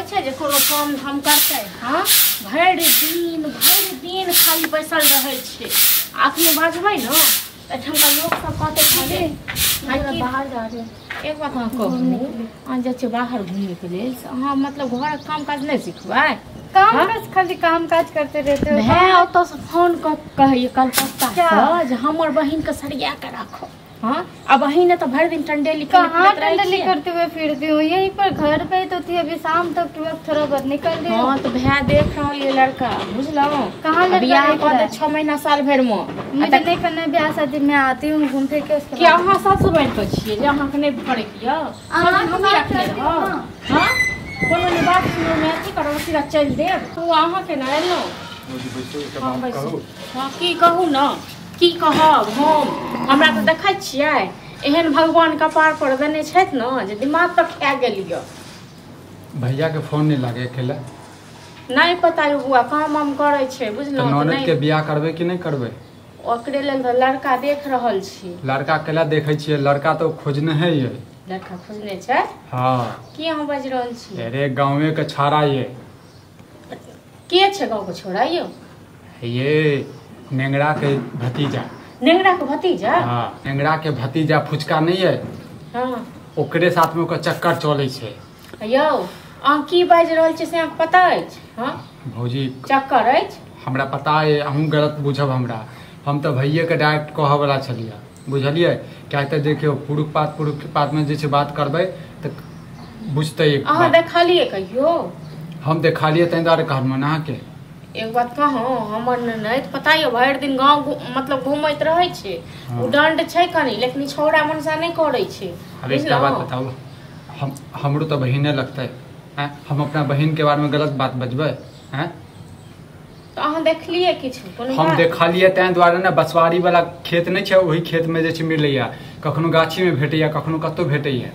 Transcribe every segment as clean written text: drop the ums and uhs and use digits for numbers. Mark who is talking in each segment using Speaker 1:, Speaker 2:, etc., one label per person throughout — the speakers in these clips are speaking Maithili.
Speaker 1: छै जे कोनो काम धाम करतै? हँ, भरि दिन खाली बैसल रहै छै। अखने बाजबै ने एहिठामका लोक सब कहतै खाली
Speaker 2: बाहर जा रहे।
Speaker 1: एक बात अहाँ कहू, अहाँ जाइ छियै बाहर घूमैके लेल, से अहाँ मतलब घरक काम काज नहि सिखबै?
Speaker 2: काम काज खाली काम काज करते रहते हो।
Speaker 1: भाय ओतऽसँ फोन कऽ कहैए कलकत्तासँ जे हमर बहिनके सरिया कऽ राखो। हाँ, अब बहिन तो भर दिन टंडेली
Speaker 2: कहाँ टंडेली करते हुए फिरती हूँ, यहीं पर घर पे तो थी, अभी शाम तक के वक्त थोड़ा बहुत निकल रही।
Speaker 1: हाँ तो भैया देख रहा ये लड़का, बुझलहुँ?
Speaker 2: कहाँ लड़का?
Speaker 1: 6 महीना साल भर में
Speaker 2: मुझे नहीं करना है ब्याह शादी, मैं आती हूँ घूम फिर के।
Speaker 1: क्या अहाँ सासु बन के छियै जे अहाँके नहि करैके यऽ? हाँ, कोनो नहि बात सुनू, मैं अथी करब, सीधा चलि देब। ओ अहाँके ने एलहुँ। हाँ की कहू ने, की कहब हम, हमरा तऽ देखै छियै एहन भगवान कपार पर देने छथि ने जे दिमाग तऽ खा गेल यऽ।
Speaker 3: भैया के फोन नहीं लागे अकेला?
Speaker 1: नहीं पता यौ बुआ, काम वाम करै छै बुझलहुँ।
Speaker 3: ननद के बियाह करबै कि नहि करबै?
Speaker 1: ओकरे लेल तऽ लड़का देख रहल छी।
Speaker 3: लड़का केला देखै छियै? लड़का तऽ खोजने है ये।
Speaker 1: लड़का खोजने छै?
Speaker 3: हाँ।
Speaker 1: की अहाँ बाजि रहल छी?
Speaker 3: अरे गाँवे के छाड़ा ये।
Speaker 1: के छै गाँव के छोड़ा यौ?
Speaker 3: ये नेंगरा के भतीजा।
Speaker 1: नेंगरा के भतीजा?
Speaker 3: हाँ, नेंगरा के भतीजा फुचका नहीं है?
Speaker 1: हाँ।
Speaker 3: ओकरे साथ में ओकर चक्कर चलै छै।
Speaker 1: यौ अहाँ की बाजि रहल छी से अहाँके पता अछि? हाँ
Speaker 3: भौजी,
Speaker 1: चक्कर अछि
Speaker 3: हमरा पता अइ, अहूँ गलत बुझब हमरा। हम तऽ भैये के डायरेक्ट कहऽ वला छलियै, बुझलियै? किएक तऽ देखियौ पुरुख पात पुरुख पातमे जे छै बात करबै तऽ बुझतै।
Speaker 1: अहाँ देखलियै कहियो?
Speaker 3: हम देखलियै ताहि दुआरे कहलहुँ अहाँके।
Speaker 1: एक बात कहूँ, हमर ननैद पता यऽ भरि दिन गाँव मतलब घूमैत रहै छै। ओ दंड छै कनी, लेकिन छौड़ा मनसा नहि करै छै।
Speaker 3: अब एकटा बात बताउ, हम हमरो तऽ बहिने लगतै, आँय? हम अपना बहिनके बारेमे गलत बात बजबै? आँय?
Speaker 1: तऽ अहाँ देखलियै किछु? कोनो
Speaker 3: हम देखलियै ताहि दुआरे ने, बसवारी वाला खेत नहि छै, ओहि खेतमे जे छै मिलैया, कखनो गाछीमे भेटैया, कखनो कतहु भेटैया।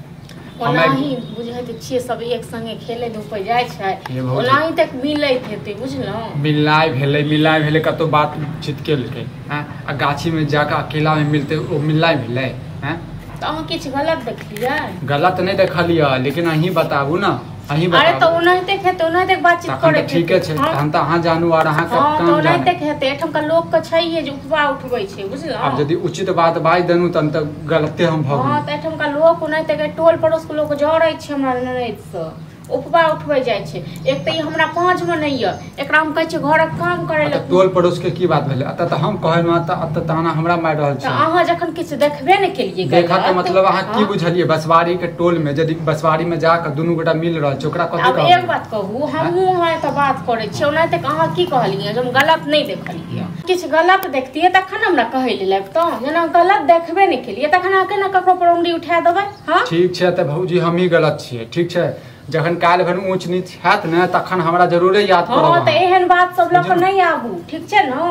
Speaker 1: ओनाही बुझैत छियै सब एक संगे खेलै धूपै जाइ छै, ओनाही तक मिलैत हेतै, बुझलहुँ?
Speaker 3: मिलनाइ भेलै, मिलनाइ भेलै कतहु बातचीत केलकै, आँय? आ गाछीमे जाकऽ अकेलामे मिलतै, ओ मिलनाइ भेलै? आँय?
Speaker 1: तऽ अहाँ किछु गलत देखलियै?
Speaker 3: गलत नहि देखलियै, लेकिन अहीं बताबू ने, अहीं बताबू।
Speaker 1: अरे तऽ ओनाहिते हेतै, ओनाहिते बातचीत करै
Speaker 3: ठीके छै, तहन तऽ अहाँ जानू आर अहाँके काम जानू।
Speaker 1: ओनाहिते हेतै, एहिठामका लोकके छैहे जे उपवा उठबै छै, बुझलहुँ?
Speaker 3: आब यदि उचित बात बाजि देलहुँ तहन तऽ गलते हम भऽ गेलहुँ।
Speaker 1: हाँ तऽ एहिठामका लोक ओनाहिते टोल पड़ोसके लोक जरै छै हमरा ननैदसँ, उपवा उठबै जाइ छै। एक तऽ ई हमरा पाँचमे नहि यऽ, एकरा हम कहै छियै घरक काम करै लए।
Speaker 3: टोल पड़ोसके की बात भेलै? एतऽ तऽ हम कहलहुँ, एतऽ ताना हमरा मारि रहल छै।
Speaker 1: अहाँ जखन किछु देखबे नहि केलियै,
Speaker 3: देखऽके मतलब अहाँ की बुझलियै? बसवारी के टोल मे यदि बसवारी मे जाकऽ दुनू गोटा मिल रहल छै, ओकरा कथी कहबै?
Speaker 1: एक बात कहू, हमहूँ अहाँ एतऽ बात करै छियै, ओनाहिते अहाँ की कहलियै जे हम गलत नहि देखलियै? किछु गलत देखतियै तखन हमरा कहै लए लगितहुँ। जेना गलत देखबे नहि केलियै तखन अहाँ केना ककरो पर उंगली उठा देबै? हाँ
Speaker 3: ठीक छै, तऽ भौजी हमही गलत छियै, ठीक छै? जखन काल्हि भरि ऊँच नीच हैत ने तखन हमरा जरूरे याद करब।
Speaker 1: हाँ तऽ एहन बात सब लऽ कऽ नहि आबू, ठीक छै ने?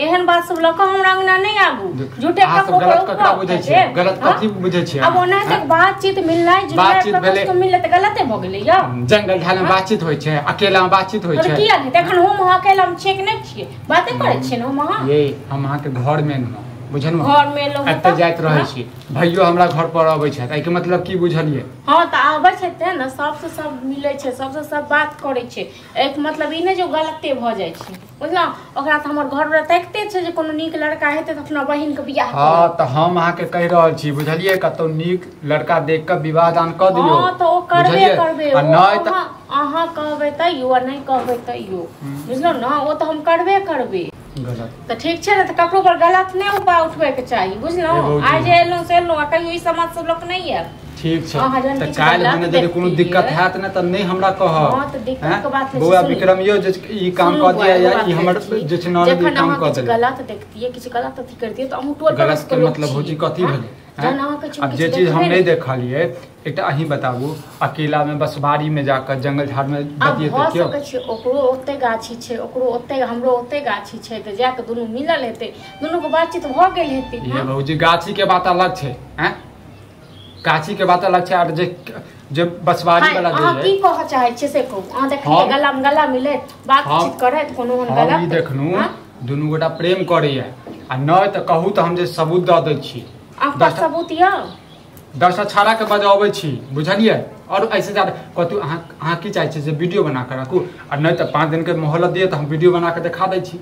Speaker 1: एहन बात सब लऽ कऽ हमरा अंगना नहि आबू। झूठे
Speaker 3: गलत ककरा बुझै छियै? गलत कथी बुझै छियै?
Speaker 1: आब ओनाहिते बातचीत मिलनाइ जुलनाइ मिललै तऽ गलते भऽ गेलै। यौ
Speaker 3: जंगल झाड़मे बातचीत होइ छै, अकेलामे बातचीत होइ छै?
Speaker 1: किया नहि? तखन हम अहाँ अकेलामे छियै कि नहि छियै? बाते करै छियै ने हम अहाँ।
Speaker 3: ये हम अहाँके घरमे एलहुँ, बुझलहुँ?
Speaker 1: घरमे एलहुँ,
Speaker 3: एतऽ जाइत रहै छी, भैयो हमरा घर पर अबै छथि, एहिके मतलब की बुझलियै?
Speaker 1: हाँ तऽ आबै छै तेँ ने, सबसँ सब मिलै छै, सबसँ सब बात करै छै। एहिके मतलब ई नहि जे गलते भऽ जाइ छै, बुझलहुँ? ओकरा तऽ हमर घर ताकिते छै जे कोनो नीक लड़का हेतै तऽ अपना बहिनके बियाह।
Speaker 3: हाँ तऽ हम अहाँके कहि रहल छी, बुझलियै? कतहु नीक लड़का देख कऽ विवाह दान कऽ दियौ।
Speaker 1: हाँ तऽ ओ करबे करबै, अहाँ कहबै तैयो आ नहि कहबै तैयो, बुझलहुँ ने? ओ तऽ हम करबे करबै। तऽ ठीक छै ने, तऽ ककरो पर गलत नहि उपाय उठबैके चाही, बुझलहुँ? आइ जे एलहुँ से एलहुँ, आ कहियो ई समाज सब लोक नहि आयब।
Speaker 3: ठीक छै, तऽ काल्हि भने यदि कोनो दिक्कत हैत ने तऽ नहि हमरा कहब।
Speaker 1: हाँ तऽ दिक्कत के बात
Speaker 3: बौआ विक्रम यौ जे ई काम कऽ दिया या ई हमर जे छै ननद ई काम कऽ देलक।
Speaker 1: गलत देखतियै, किछु गलत अथी करतियै तऽ अहूँ टोल
Speaker 3: गलत के मतलब भौजी कथी भेलै? आब जे चीज हम नहि देखलियै, एकटा अहीं बताबू, अकेलामे बसबारी मे जाकऽ जंगल झाड़मे बतियेतै
Speaker 1: केओ? भऽ सकै छै ओकरो ओते गाछी छै, ओकरो ओते, हमरो ओते गाछी छै, तऽ जाकऽ दुनू मिलल हेतै, दुनूके बातचीत भऽ गेल हेतै।
Speaker 3: ये भौजी गाछी के बात अलग छै, आँय? गाछी के बात अलग छै, आर जे जे बसवारी वाला
Speaker 1: जे अहाँ की कहऽ चाहै छियै से कहू। अहाँ देखलियै गला मे गला मिलैत बातचीत करैत कोनो गलत?
Speaker 3: हम ई देखलहुँ दुनू गोटा प्रेम करैया, आ नहि तऽ कहू तऽ हम जे सबूत दऽ दै छी।
Speaker 1: अहाँ सबूत यऽ?
Speaker 3: 10 छाड़ा के बजाबै छी, बुझलियै? और ऐसे ज्यादा कतौ अहाँ अहाँ की चाहै छी जे वीडियो बना के राखू आ नहि तऽ 5 दिन के मोहलत दिअ तऽ हम वीडियो बना के देखा दै छी।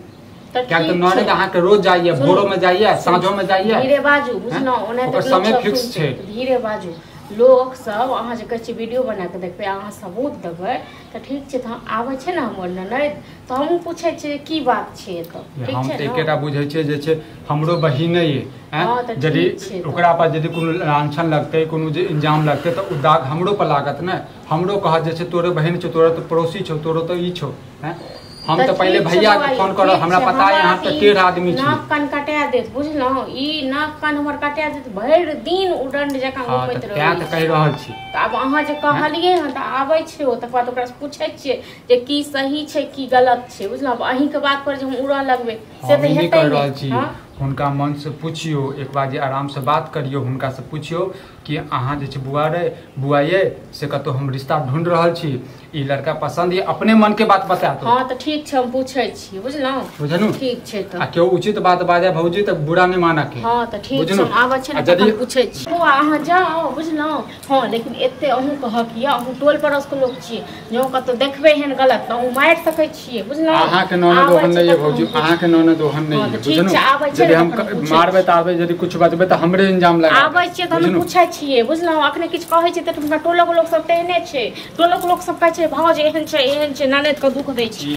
Speaker 3: किया तऽ ननद अहाँ के रोज जाइए, भोरो में जाइए, साँझो में जाइए।
Speaker 1: धीरे बाजू बुझलहुँ, ओना तऽ
Speaker 3: समय फिक्स छै।
Speaker 1: धीरे बाजू। लोक सब अहाँ जे कहै छियै वीडियो बना कऽ देखबै, अहाँ सबूत देबै तऽ ठीक छै। तऽ आबै छै ने हमर ननद तऽ हमहूँ पूछै छियै की बात छै एतऽ। ठीक
Speaker 3: हम
Speaker 1: छै
Speaker 3: तऽ
Speaker 1: ने?
Speaker 3: एकेटा बुझै छियै जे छै हमरो बहिने ये,
Speaker 1: हँ तऽ
Speaker 3: यदि
Speaker 1: ठीक छै।
Speaker 3: ओकरा पर यदि कोनो लांछन लगतै, कोनो जे इंजाम लगतै तऽ ओ दाग हमरो पर लागत ने। हमरो कहत जे छै तोरे बहिन छौ, तोरे तऽ पड़ोसी छौ, तोरो तऽ ई छौ। हम तऽ पहिले भैया के फोन करब, हमरा पता है अहाँ तऽ 13 आदमी छी।
Speaker 1: नाक कान कटा देत बुझलहुँ, ई नाक कान हमर कटा देत, भरि दिन उडंड जकाँ घुमैत रहै।
Speaker 3: तें तऽ कहि रहल छी।
Speaker 1: तऽ आब अहाँ जे कहलियै हँ तऽ आबै छै ओ, तकर बाद ओकरासँ पूछै छियै जे की सही छै की गलत छै बुझलहुँ। आब अहीँके बात पर जे हम उड़ऽ लगबै से तऽ हेतै
Speaker 3: कहि रहल छी। हुनका मन से पूछियो एक बार, जे आराम से बात करियो, हुनका से पूछियो कि अहाँ जे छै बुआ रे बुआ ये से कतौ हम रिश्ता ढूंढ रहल छी, ई लड़का पसंद ये, अपने मन के बात बता दो।
Speaker 1: हाँ तऽ ठीक छै, हम पूछै छी बुझलहुँ।
Speaker 3: बुझलहुँ
Speaker 1: ठीक छै। तऽ
Speaker 3: आ केओ उचित बात बाजै भौजी तऽ बुरा नहि मानऽ के।
Speaker 1: हाँ तऽ ठीक छै, हम आबै छै ने तखन पूछै छी। बौआ अहाँ जाउ बुझलहुँ। हाँ लेकिन एते अहूँ कहक यऽ, अहूँ टोल पड़ोस के लोक छियै, जँ कतौ देखबै एहन गलत तऽ अहूँ मारि सकै छियै बुझलहुँ।
Speaker 3: अहाँ के ननद ओहन नहि ये भौजी, अहाँ के ननद ओहन नहि ये बुझलहुँ। यदि हम मारबै तारबै यदि कुछ बजबै तऽ हमरे इंजाम लगा।
Speaker 1: आबै छियै तऽ हम पूछै छियै बुझलहुँ। अखने किछु कहै छियै तऽ हुनका टोलक लोक सब तेहने छै, टोलक लोक सब कहै छै भाउज एहन छै एहन छै, ननद के दुख दै छै।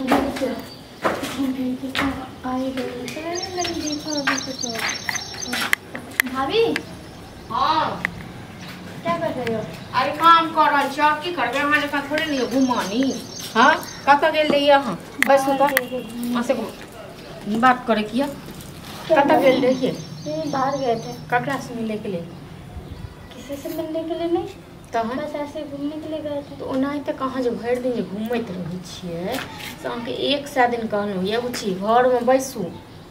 Speaker 2: भाभी
Speaker 1: हाँ
Speaker 2: क्या कर रहे हो?
Speaker 1: अरे काम कर रहल छी और की करबै, अहाँ जकाँ थोड़े ने घुमानी। हाँ कतऽ गेल रहियै अहाँ? बैसू तऽ अहाँ से बात करे किया। कतऽ गेल रहियै?
Speaker 2: बाहर गए थे।
Speaker 1: ककरा से मिले के लेल?
Speaker 2: किसी से मिलने के लिए नहीं,
Speaker 1: तहन
Speaker 2: बस ऐसे घूमने के लिए गए थे।
Speaker 1: तऽ ओनाहिते कहाँ जे भरि दिन जे घूमैत रहै छियै से अहाँके 100 दिन कहलहुँ ये बुच्ची घरमे बैसू,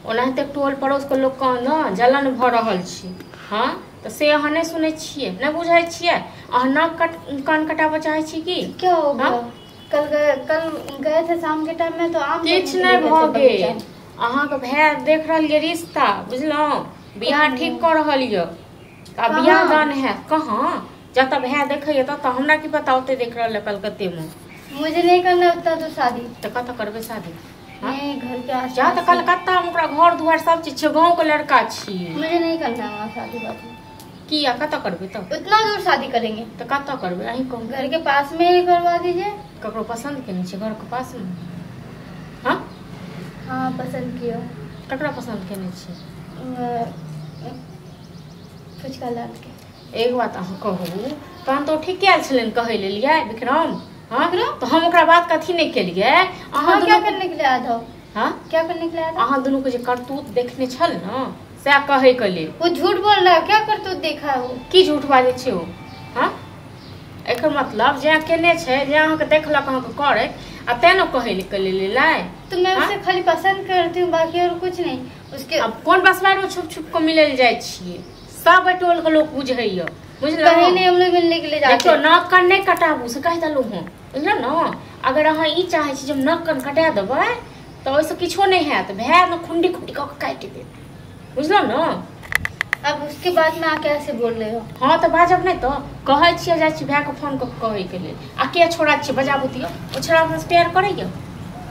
Speaker 1: ओनाहिते टोल पड़ोसके लोकके ने जलन भऽ रहल छै। हाँ तऽ से अहाँ नहि सुनै छियै, नहि बुझै छियै। अहाँ नाक कट कान कटाबऽ चाहै छी की?
Speaker 2: क्या हो गया? कल गए थे शाम के टाइम में तो आम
Speaker 1: किछु नहि भऽ गेल। अहाँके भाय देख रहल ये रिश्ता बुझलहुँ, बियाह ठीक कऽ रहल यऽ, आ बियाह दान हैत कहाँ? जतऽ भाय देखैया ततऽ, हमरा की पता ओते देख रहल है कलकत्ते में।
Speaker 2: मुझे नहीं करना उतना तो शादी।
Speaker 1: तऽ कतऽ करबै शादी?
Speaker 2: नहीं घर के आस
Speaker 1: जा तऽ कलकत्ता में ओकरा घर दुआर सब चीज छै, गाँव के लड़का छी।
Speaker 2: मुझे नहीं करना वहाँ शादी बात।
Speaker 1: किया कतऽ करबै तऽ?
Speaker 2: उतना दूर शादी करेंगे
Speaker 1: तऽ कतऽ करबै अहीं कहू?
Speaker 2: घर के पास में ही करवा दीजिए।
Speaker 1: ककरो पसंद केने छै घर के पास में? हाँ
Speaker 2: हाँ पसंद किया।
Speaker 1: ककरा पसंद केने छी?
Speaker 2: फुचका लाल के।
Speaker 1: एक बात अहाँ कहू तहन तऽ ठीक आयल छलनि कहै लेलियै विक्रम। हाँ तऽ हम ओकरा बात कथी नहि केलियै। अहाँ
Speaker 2: क्या करने के लिए आया था?
Speaker 1: हाँ
Speaker 2: क्या करने के लिए आया था?
Speaker 1: अहाँ दुनू के जे करतूत देखने छल ने सएह कहै के लेल।
Speaker 2: वो झूठ बोल रहा है। क्या करतूत देखा है वो?
Speaker 1: की झूठ बाजै छै ओ? हाँ एकर मतलब जे केने छै, जे अहाँके देखलक अहाँके करैत आ तें ने कहै के लेल।
Speaker 2: तो मैं उसे खाली पसंद करती हूँ, बाकी और कुछ नहीं। उसके
Speaker 1: अब कोन बसवार में छुप छुप के मिलल जाइ छियै? सब टोल के लोक बुझैया बुझलहुँ।
Speaker 2: कहीं नहीं हम लोग मिलने के लिए जाते।
Speaker 1: देखियौ नाक कान नहि कटाबू से कहि देलहुँ हँ बुझलहुँ ने। अगर अहाँ ई चाहै छी जे हम नाक कान कटा देबै तऽ ओहिसँ किछो नहि हैत, भाय ने खुंडी खुंडी कऽ के काटि देत बुझलहुँ ने।
Speaker 2: अब उसके बाद में आके ऐसे बोल रहे हो?
Speaker 1: हाँ तऽ बाजब नहि तऽ कहै छियै, जाइ छी भायके फोन कऽ के कहैके लेल। आ के छोड़ा छियै बजाबू दियौ, ओ छोड़ा अपनासँ प्यार करैया?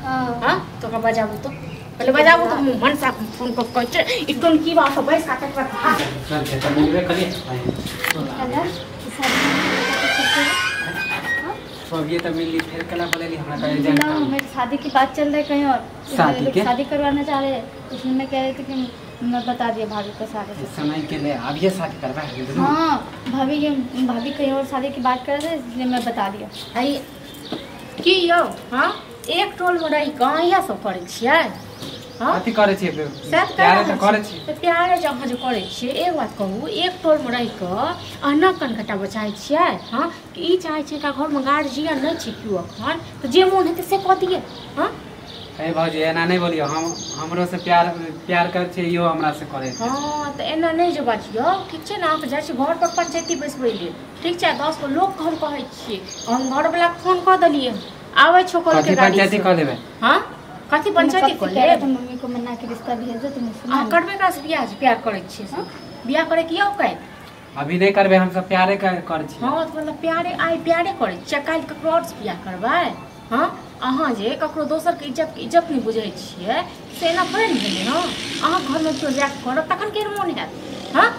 Speaker 1: हाँ तऽ ओकरा बजाबू तऽ पहिले बजाबू तऽ हम मनसा फोन कऽ कहै छियै ई टोन की बात बैस कऽ तकर बाद।
Speaker 4: ये तो मिल ली फिर कला बोलेली हमरा कहे जान।
Speaker 2: मेरी शादी की बात चल रही है कहीं और, शादी के शादी करवाना चाह रहे हैं, इसलिए मैं कह रही थी कि मैं बता दिया भाभी को सारे
Speaker 4: समय के लिए। अब ये शादी करवा है?
Speaker 2: हाँ भाभी ये भाभी कहीं और शादी की बात कर रहे हैं, इसलिए मैं बता दिया।
Speaker 1: आई की यौ? हाँ एक टोल में रही कहाँ इएह सब करै छियै? हाँ
Speaker 4: कथी करै छियै? प्यारे तऽ करै छियै।
Speaker 1: तऽ प्यारे जे अहाँ जे करै छियै, एक बात कहू एक टोलमे रहि कऽ अहाँ नाक कान कटाबऽ चाहै छियै? हाँ कि ई चाहै छियै एकरा घरमे गार्जियन नहि छै केओ अखन, तऽ जे मोन हेतै से कऽ दियै? हाँ
Speaker 4: ए भौजी एना नहीं बोलियो, हम हमरो से प्यार प्यार कर छे, इहो हमरा से करे।
Speaker 1: हां त एना नहीं जे बाजियो, ठीक छै ना? अहाँ जाइ छी घर पर पंचायती बैसबै लेल, ठीक छै? 10 गो लोग के हम कहै छी, हम घर वाला के फोन क देलियै, आबै छो कल के गाड़ी
Speaker 4: पंचायती क लेबै।
Speaker 1: हां कथि पंचायती क लेब?
Speaker 2: तो मम्मी को मना के रिश्ता भेज दो, तुम
Speaker 1: सुना। हां करबै का से बियाह प्यार करै छी? हां बियाह करे किया औकात?
Speaker 4: अभी नहीं करबे हम सब प्यारे कर छी।
Speaker 1: हाँ तो मतलब प्यारे आइ प्यारे करै छियै, काल्हि ककरो आओर से बियाह करबै? हाँ अहाँ जे ककरो दोसर के इज्जत के इज्जत नहीं बुझै छियै से एना थोड़े ने भेलै। हाँ अहाँ घरमे केओ जाके करत तखन केहन मोन हैत? हाँ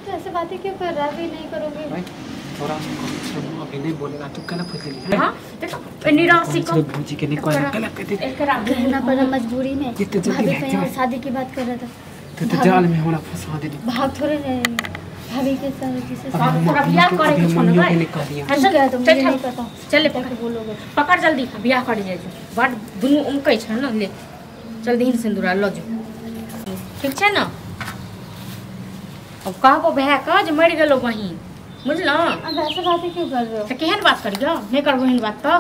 Speaker 2: तो ऐसे बातें क्यों कर रहा? अभी नहीं करोगे
Speaker 4: थोड़ा अभी नहीं बोलेगा तू केना फंस गेली?
Speaker 1: हां देखो निराशी को
Speaker 4: भौजी के नहीं कोई केना कहते
Speaker 1: एकरा
Speaker 2: कहना पड़ा मजबूरी में। भाभी कहीं और शादी की बात कर रहा था
Speaker 4: तो जाल में हमरा फंसा दे।
Speaker 2: भाग थोड़े नहीं भाभी के साथ जिसे
Speaker 1: तोरा बियाह करे के छौ न?
Speaker 2: चल तो मुझे नहीं पता।
Speaker 1: चल पकड़ बोलोगे पकड़ जल्दी बियाह करे जाय छौ। बड दुनू उमकै छ न, ले चल दीन सिंदूरा ल जो, ठीक छै न? अब कहबो भैया के जे मरि गेलो बहिन, बुझलौ?
Speaker 2: अब ऐसे बातें क्यों कर रहे हो?
Speaker 1: तो केहन बात करियो? नहीं करबो एहन बात तो।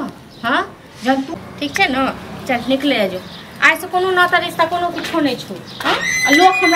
Speaker 1: हाँ जब तू ठीक छै न, चल निकले जो। आइ से कोनो नाता रिश्ता कोनो किछो नहीं छौ। हाँ लोक हमरा